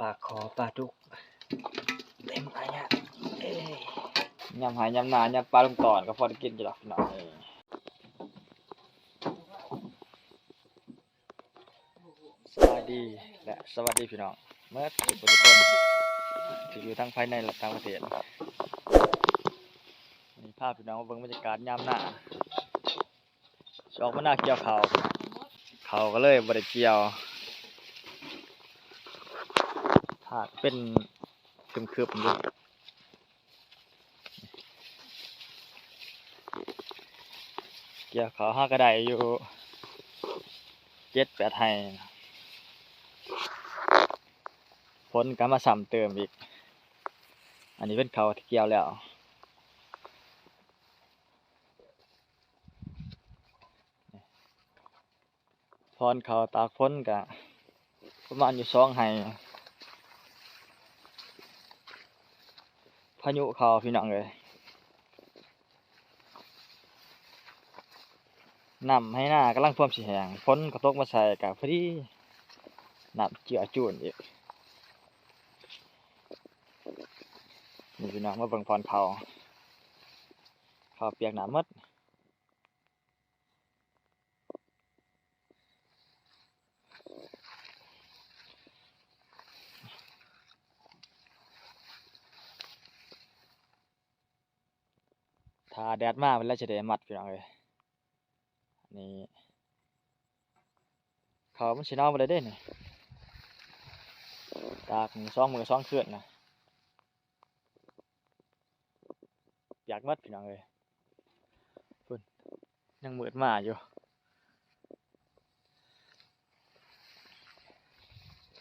ປາຂໍປາດຸກເຕັມອ່າງ. ເອີຍ ຍາມໄຮ່ຍາມນາ ຍາມປາລົງຕອນກໍພໍໄດ້ກິນຢູ່ດອກພີ່ນ້ອງເອີຍ. ສະບາຍດີ ແລະ ສະຫວັດດີພີ່ນ້ອງເໝິດທຸກຄົນ ທີ່ຢູ່ທັງພາຍໃນ ແລະ ຕ່າງປະເທດ. ນີ້ພາພີ່ນ້ອງມາເບິ່ງບັນຍາກາດຍາມນາ. ຊິອອກມານາກ່ຽວເຂົ້າ ເຂົ້າກໍເລີຍບໍ່ໄດ້ກ່ຽວ ຖ້າເປັນຄຶມໆຢູ່. ກ່ຽວເຂົ້າຫາກໍໄດ້ຢູ່ເຈັດແປດໄຮ່ ຝົນກໍມາຊ້ຳເຕີມອີກ. ອັນນີ້ເປັນເຂົ້າທີ່ກ່ຽວແລ້ວ. ຜ່ອນເຂົ້າຕາກຝົນກະປະມານຢູ່ສອງໄຮ່ ພາຍຸເຂົ້າພີ່ນ້ອງເອີຍ. ນ້ຳໄຮ່ນາກຳລັງພວມຊິແຫ້ງ ຝົນກໍຕົກມາໃສ່ກະພໍດີ ນ້ຳເຈືອຈູນອີກ. ນີ້ພີ່ນ້ອງມາເບິ່ງຜ່ອນເຂົ້າ ເຂົ້າປຽກນ້ຳໝົດ. ຖ້າແດດມາເພິ່ນລະຈະໄດ້ມັດພີ່ນ້ອງເອີຍ. ນີ້ເຂົ້າມັນຊິເນົ່າບໍ່ໄດ້ເດ້ນີ້ ຕາກນີ້ສອງມື້ສອງຄືນນະ. ປຽກໝົດພີ່ນ້ອງເອີຍ ພຸ້ນ ຍັງມືດມາຢູ່.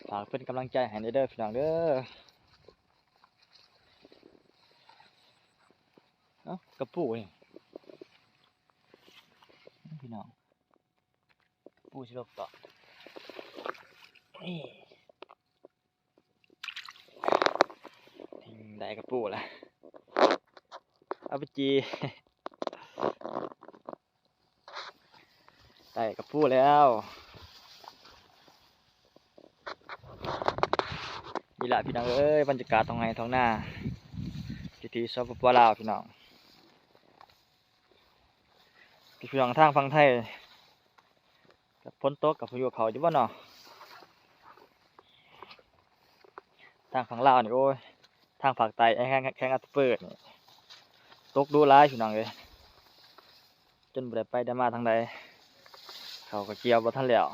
ຝາກເປັນກຳລັງໃຈໃຫ້ແດ່ເດີພີ່ນ້ອງເດີ. ເອົ້າ ກະປູນີ້ພີ່ນ້ອງ ກະປູຊິລົບຕໍ່ ນີ້. ໄດ້ກະປູລະ ເອົາໄປຈີ່ ໄດ້ກະປູແລ້ວ. ນີ້ລະພີ່ນ້ອງເອີຍ ບັນຍາກາດທ້ອງໄຮ່ທ້ອງນາ ວິຖີ ສປປ ລາວ ພີ່ນ້ອງ. ພີ່ນ້ອງທາງຝັ່ງໄທ ກັບຝົນຕົກກັບພາຍຸເຂົ້າຢູ່ບໍ່ເນາະ? ທາງຝັ່ງລາວນີ້ ໂອ້ຍ ທາງພາກໃຕ້ແຂວງ ແຂວງອັດຕະປືນີ້ ຕົກດຸຫຼາຍພີ່ນ້ອງເອີຍ ຈົນບໍ່ໄດ້ໄປໄດ້ມາທາງໃດ ເຂົ້າກໍກ່ຽວບໍ່ທັນແລ້ວ.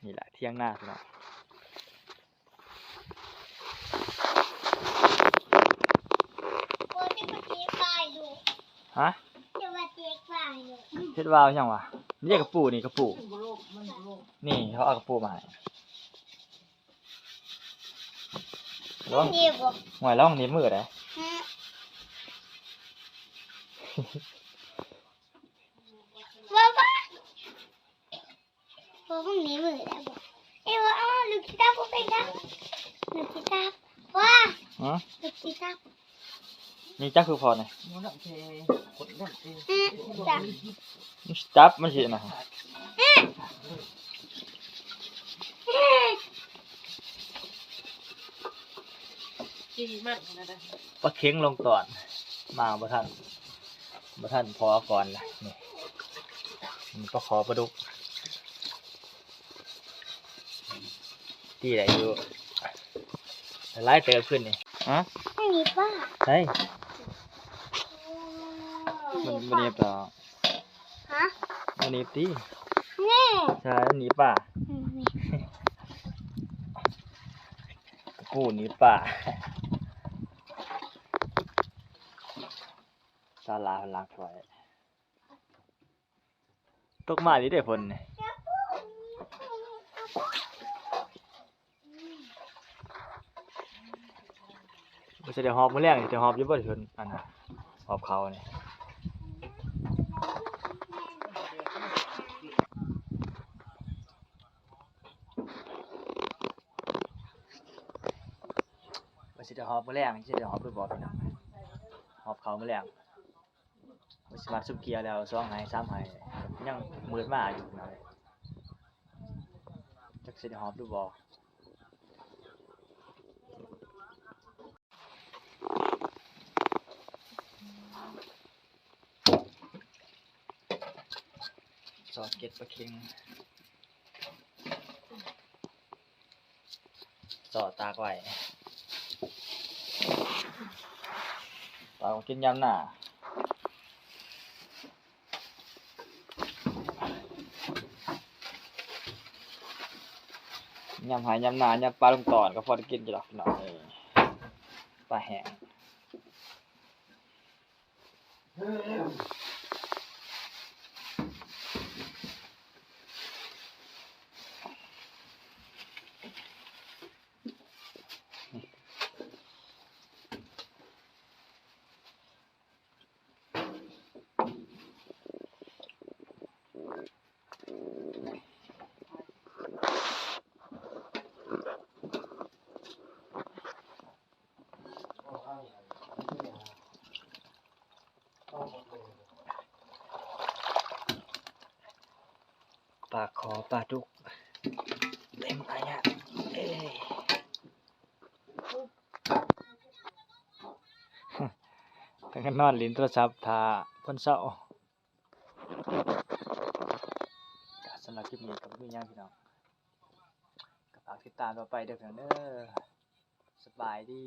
ນີ້ແຫຼະຖຽງນາພີ່ນ້ອງ. ຮະ? ເຮັດວ່າວຫຍັງວະ? ນີ້ເດ້ກະປູ ນີ້ກະປູ ນີ້ເຂົາເອົາກະປູມາໃຫ້. ລອງ ນີ້ບໍ່? ຫ້ວຍ ລອງໜີບມືໄດ້. ຮະ? ບໍ່ ບໍ່. ພໍ່ມຶງໜີບມືແລ້ວບໍ່? ເອີ ວ່າ ອ້າວ ລູກຊິຈັບບໍ່ເປັນຫຍັງ ລູກຊິຈັບ ວ່າ ຮະ? ລູກຊິຈັບ ນີ້ຈັບຄືພໍ່ນີ້ ຮະ? ຈັບ ມັນຊິຈັບ ມັນຊິນະ ຮະ? ຮະ? ປາເຂັງລົງຕອນ ມາບໍ່ທັນ ບໍ່ທັນພໍກ່ອນລະ ນີ້ ນີ້ປາຂໍປາດຸກ ຕີໄດ້ຢູ່ ຫຼາຍເຕີບຂຶ້ນນີ້. ຮະ? ອັນນີ້ປາ ໃສ? ມັນບໍ່ໜີບດອກ. ຮະ? ບໍ່ໜີບຕິ? ນີ້ ໃຊ່ ມັນໜີບປາ ອືມ ນີ້ ກະປູໜີບປາ ສາລາເພິ່ນລ້າງຖ້ວຍ. ຕົກມານີ້ເດ້ຝົນນີ້ ວ່າຊິໄດ້ຫອບມື້ແລງ ຊິໄດ້ຫອບຢູ່ບໍ່ ເພິ່ນ ອັນນ່າ ຫອບເຂົ້ານີ້ ວ່າຊິໄດ້ຫອບມື້ແລງ ຊິໄດ້ຫອບຫຼືບໍ່ ພີ່ນ້ອງ ຫອບເຂົ້າມື້ແລງ. ວ່າຊິມັດສຸມເກຍແລ້ວ ສອງໄຮ່ ສາມໄຮ່ ຍັງມືດມາຢູ່ນະ. ຈັກຊິໄດ້ຫອບຫຼືບໍ່. ຊອດເກັດປາເຄັງ ຊອດຕາກໄວ້ ຕາກໄວ້ກິນຍາມໜ້າ. ຍາມໄຮ່ຍາມນາ ຍາມປາລົງຕອນ ກໍພໍໄດ້ກິນຢູ່ດອກພີ່ນ້ອງເອີຍ ປາແຫ້ງ. ປາຂໍປາດຸກ ເຕັມອາຍະ ເອີຍ ພາກັນນອນຫຼິ້ນໂທລະສັບຖ້າເພິ່ນເຊົາ. ສຳລັບຄລິບນີ້ກໍບໍ່ມີຫຍັງພີ່ນ້ອງ ກໍຝາກຕິດຕາມຕໍ່ໄປເດີພີ່ນ້ອງເດີ ສະບາຍດີ.